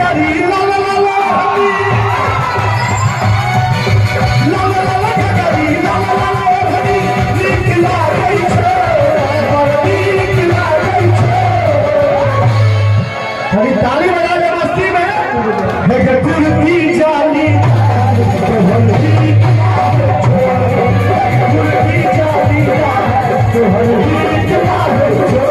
घघरी लाल लाल ओढ़नी, लाल लाल घघरी लाल लाल ओढ़नी, नीक लागै छौ, बड़ नीक लागै छौ। अभी ताली बजा के मस्ती में हे गे कुर्ती जाली, तोहर नीक लागै छौ। कुर्ती जाली, तोहर नीक लागै छौ।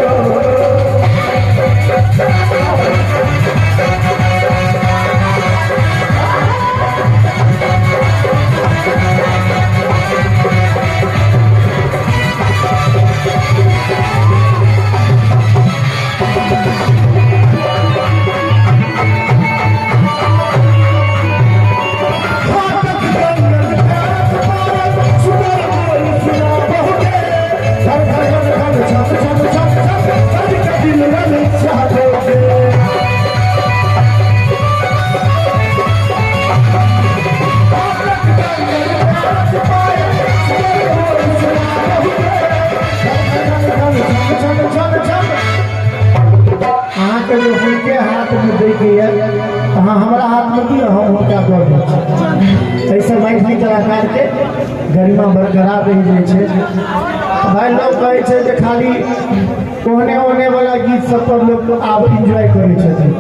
फाटक जंगल प्यास पारस, सुगर बोल सुना बहुते, धर धर धर धर छम छम छम छम, कभी कभी मिलन चाहोगे। फाटक जंगल प्यास पारस, सुगर बोल सुना बहुते, धर धर धर धर छम छम छम छम। अहाँके जे हुनके हाथमे दैके यऽ, अहाँ हमरा हाथमे दिअ, हम हुनका दऽ दै छी। एहिसँ मैथिली कलाकारके गरिमा बरकरार रहि जाइ छै। भाइ, लोक कहै छै जे खाली ओहने ओहने वाला गीत सब पर लोक आब एन्जॉय करै छथिन।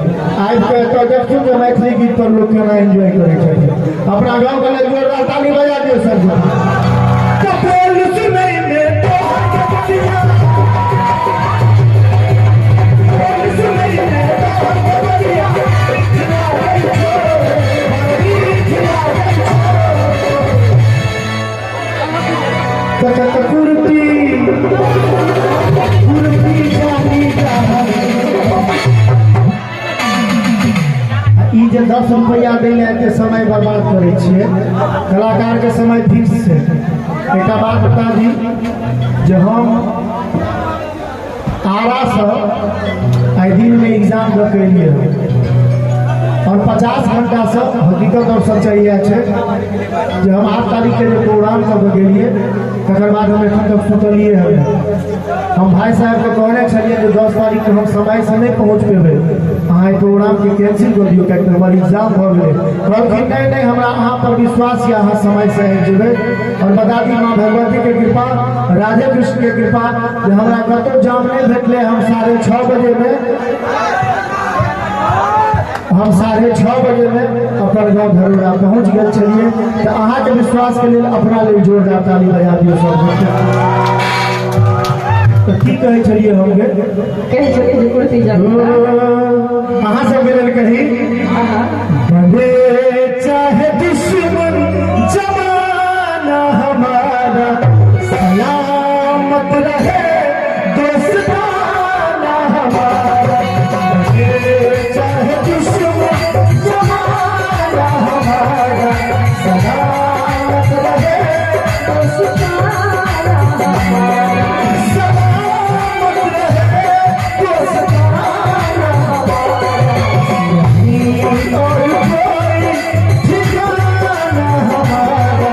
आबि कऽ एतऽ देखथिन जे मैथिली गीत पर लोक केना एन्जॉय करै छथिन। अपना गाँवके लेल जोरदार ताली बजा दियौ सब गोटा। कपोल सुनैमे तोहर गबरिया, बोल सुनैमे तोहर गबरिया, मीठ लागै छौ, बड़ मीठ लागै छौ। ककत कुर्ती कुर्ती जाली। ई जे 10 रुपैआ दै लए एते समय बर्बाद करै छियै, कलाकारके समय फिक्स छै। एकटा बात बता दी जे हम आरासँ आइ दिनमे एग्जाम दऽ के एलियै हँ और 50 घंटासँ, हकीकत और सच्चाई इएह छै जे हम 8 तारीखके जे प्रोग्राम कऽ के गेलियै, तकर बाद हम एखन तक सुतलियै हँ। हम भाइ साहेबके कहने छलियै जे 10 तारीखके हम समयसँ नहि पहुँच पेबै, अहाँ एहि प्रोग्रामके कैंसिल कऽ दियौ, कियाकि हमर एग्जाम भऽ गेलै। कहलखिन, नहि नहि, हमरा अहाँ पर विश्वास यऽ, अहाँ समयसँ आबि जेबै। और बता दी, माँ भगवतीके कृपा, राधे कृष्णके कृपा जे हमरा कतहु जाम नहि भेटलै। हम 6:30 बजेमे, हम 6:30 बजेमे अपन गाँव धरोड़ा पहुँच गेल छलियै। तऽ अहाँके विश्वासके लेल अपना लेल जोरदार ताली बजा दियौ सब गोटे। तऽ की कहै छलियै हम गे? कहै छलियै जे कुर्ती जाली। अहाँ सबके लेल कही, बने चाहे दुश्मन जमाना हमारा, सलामत रहे दोस्ताना हमारा। बने चाहे दुश्मन जमाना हमारा, सलामत रहे दोस्ताना हमारा, सलामत रहे दोस्ताना हमारा। यहीं और कोई ठिकाना हमारा।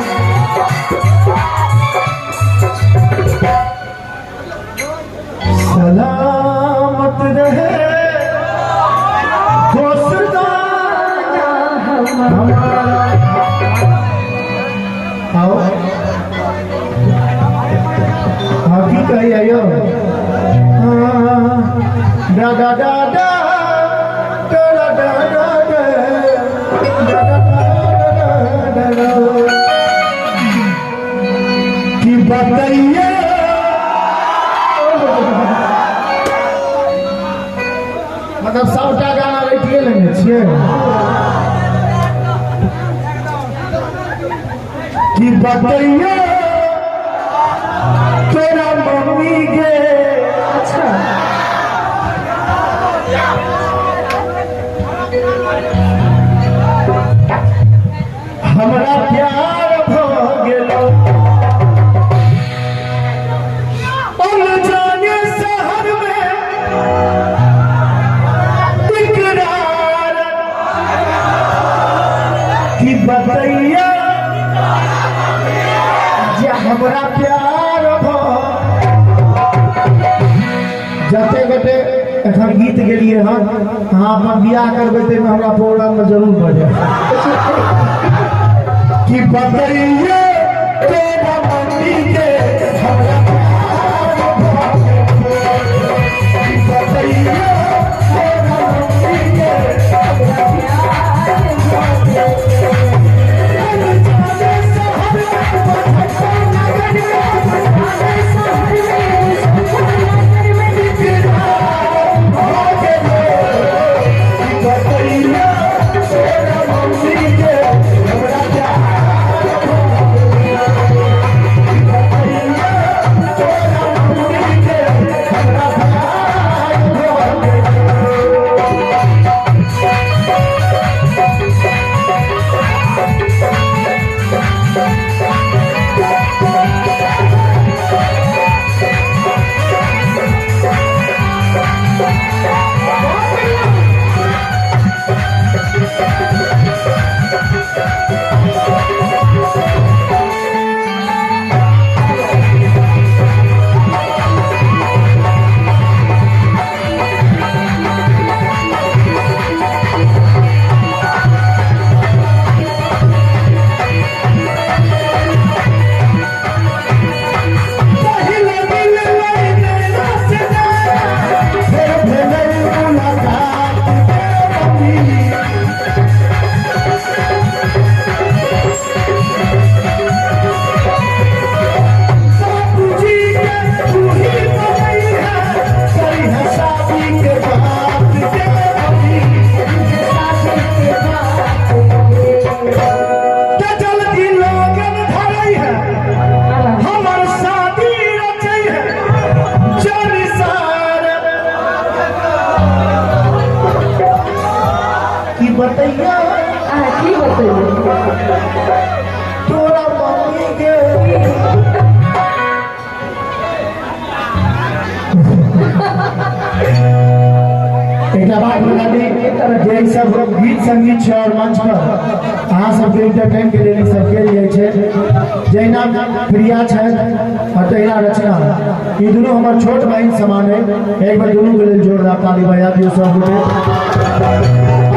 सलामत रहे दोस्ताना हमारा। आओ, हाँ, की कही आयो? हाँ, डा डा डा डा डा डा डा डा डा डा डा डा डा डा। की बताइए, मतलब सबटा गाना रटिए लेने छियै। की बतैया तोरा मम्मी के? अच्छा। हमरा प्यार भऽ गेलो अनजाने शहर में इकरार। की बतैया जे हमरा प्यार भऽ जते गोटे एखन गीत गेलिए हन, अहाँ अपन बियाह करबै ताहिमे हमरा प्रोग्राममे जरूर बजायब। कि बतैये तोरा मम्मी के हमरा प्यार भऽ गेल। कि बतैये तोरा मम्मी के हमरा प्यार भऽ गेल। तोरा मम्मी के एकटा बात बता दी जे ई सब गीत संगीत छै और मंच पर अहाँ सबके एंटरटेन के लेल ई सब कयल जाइ छै। जहिना प्रिया छथि और तहिना रचना, ई दुनू हमर छोट बहिन समान है। एक बार दुनू के लेल जोरदार ताली बजा दियौ सब गोटे।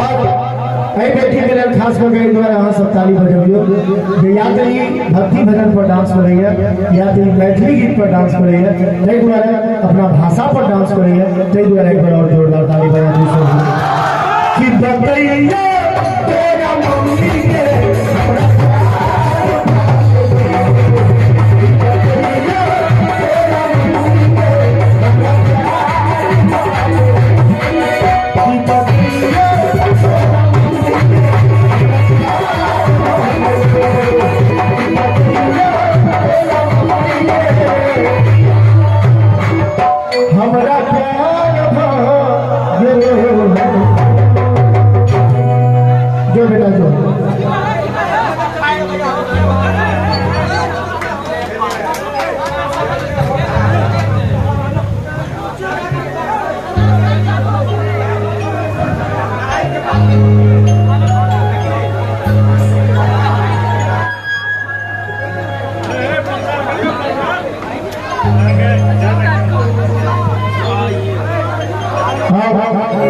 और एहि बेटी के लेल खास कऽ के एहि दुआरे अहाँ सब ताली बजबियौ जे या तऽ ई भक्ति भजन पर डांस करैए या तऽ ई मैथिली गीत पर डांस करैए, ताहि दुआरे अपना भाषा पर डांस करैए, ताहि दुआरे एक बार और जोरदार ताली बजा दियौ सब गोटे। कि बतैये तोरा मम्मी के हमरा प्यार हमरा प्यार भऽ गेल। जो बेटा जो।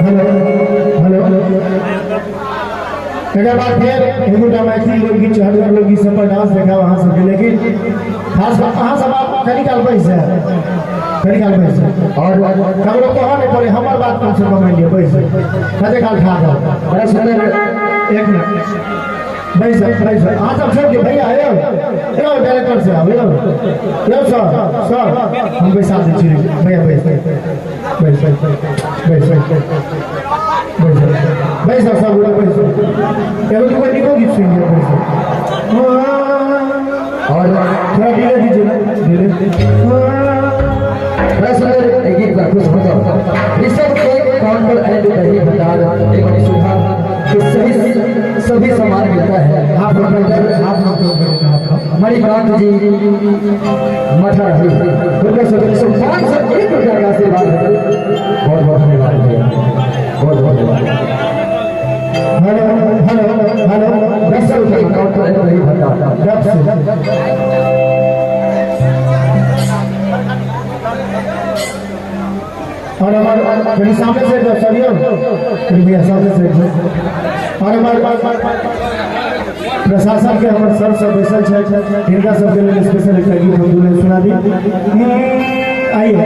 हेलो हेलो, एकर बाद फेर एगोटा मैथिली लोकगीत चहटगर लोकगीत सब पर डांस देखाब अहाँ सबके, लेकिन खास बात अहाँ सब आब कनी काल बैस जायब, कनी काल बैस जायब और ककरो कहऽ नहि पड़े, हमर बात कम से कम मानि लिअ, बैस जायब कते काल खा रहब। बड़ा सुंदर। एक मिनट बैस जाओ, बैस जाओ अहाँ सब छोड़ दियौ भैया। यौ यौ डायरेक्टर साहब, यौ यौ सर सर हम बैसा दै छी भैया, बैस बैस बैस बैस बैस बैस जाओ सब गोटे बैस। एगो दूगो नीको गीत सुनि लिअ, बैस। और थोड़ा धीरे दीजिए ना, धीरे। बड़ा सुंदर एक गीत पर खुश हो जाओ। ऋषभ के काउंटर एंड दही भंडार एक सुधा के सभी सभी सामान मिलता है। आप लोग आप लोग मणिकांत जी मठा रही उनका 501 रुपया का आशीर्वाद है। बहुत बहुत धन्यवाद भैया, बहुत बहुत धन्यवाद। हेलो हेलो हेलो, ऋषभ के काउंटर एंड दही भंडार। और हमारे मेरे सामने से सरियो भैया सामने से और हमारे प्रशासन के हमारे सर सब बैसल छै, हिनका सबके लेल स्पेशल एकटा गीत हम दुनू सुना दी। आइए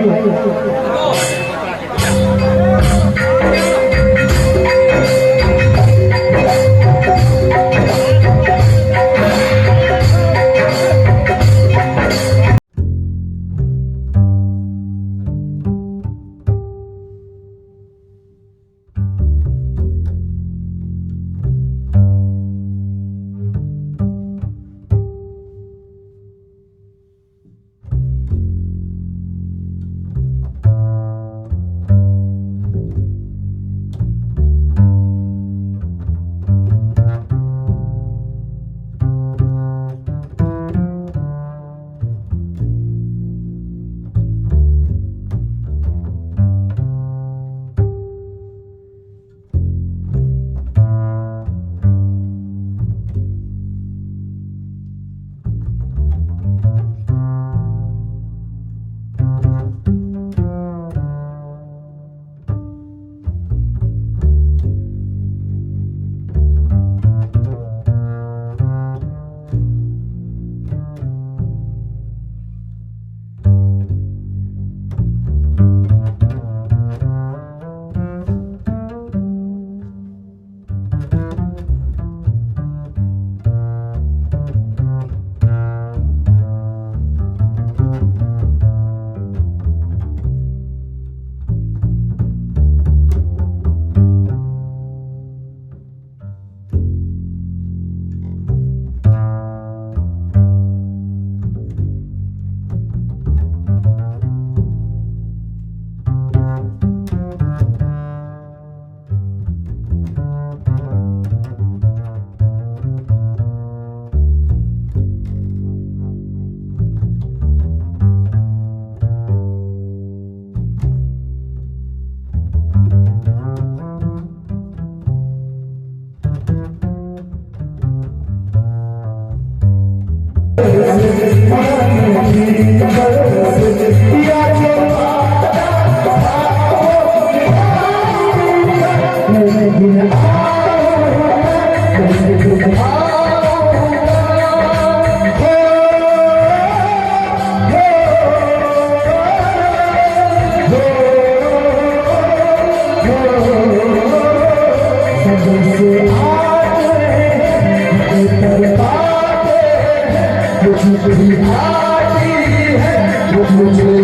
मुझे